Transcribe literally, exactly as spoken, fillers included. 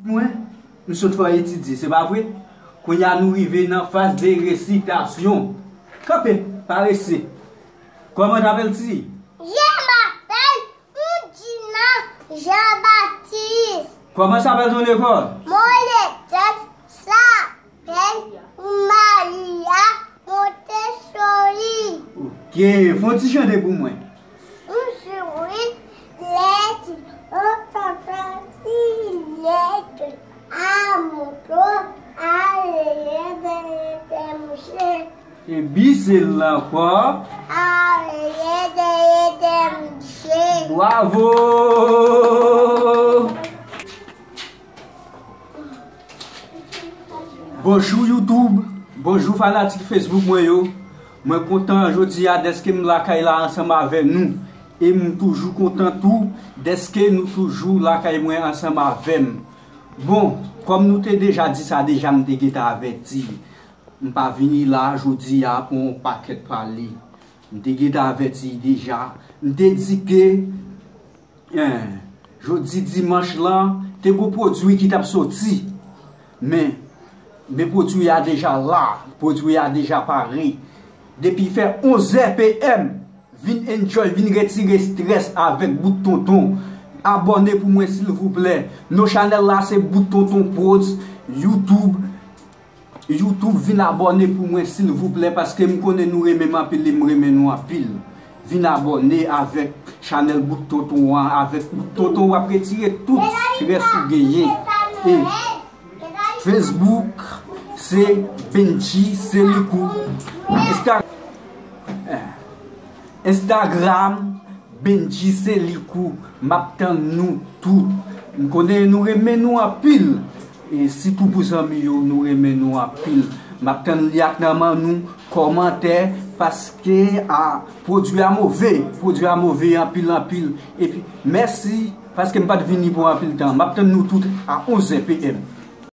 Mwen, m sot fè w etidye, se pa vre? Kounye a nou rive nan faz de resitasyon. Kanpe, parese. Comment t'appelles-tu? Je m'appelle Oudina Jean-Baptiste. Comment s'appelle ton école? Mon école s'appelle Maria Montessori. Ok, fè yon ti chante pou mwen. Un sourire, les yeux, on t'entend, il est à mon tour, à l'élève de moucher. E bi se l ankò. À l'élève de moucher. Bravo! Bonjou YouTube, bonjou fanatik Facebook mwen yo. Mwen kontan jodi a dèske m lakay la ansanm avè nou. E m toujou kontan tou dèske nou toujou lakay mwen ansanm avè m. Bon, kòm nou te deja di sa deja, m te gentan avèti. M pa vini la jodi a pou yon pakèt pale. M te gentan avèti deja. M te di ke Jodi dimanch lan, te gon pwodui ki t ap soti. Men, men pwodui a deja la, pwodui a deja pare. Depi fè onz è p m, vin enjoy, vin retire strès avèk Bout Tonton. Abòne pou mwen silvouplè. Non chanèl la se Bout Tonton Prodz, YouTube. YouTube, vin abòne pou mwen silvouplè, paske m konnen nou renmen m anpil e m renmen nou anpil. Vin abòne avèk chanèl Bout Tonton an, avèk Bout Tonton w ap retire tout strès ou genyen. E Facebook se Benji Selikou. Insta- Instagram, Benji Selikou, m ap tann nou tout. M konnen nou renmen nou anpil. E sitou pou zanmi yo, nou renmen nou anpil. M ap tann li ak nan men nou, kòmantè, paske a, pwodui a move, pwodui a move anpil, anpil. Epi, mèsi, paske m pa t vini pou anpil tan. M ap tann nou tout a onz è p m.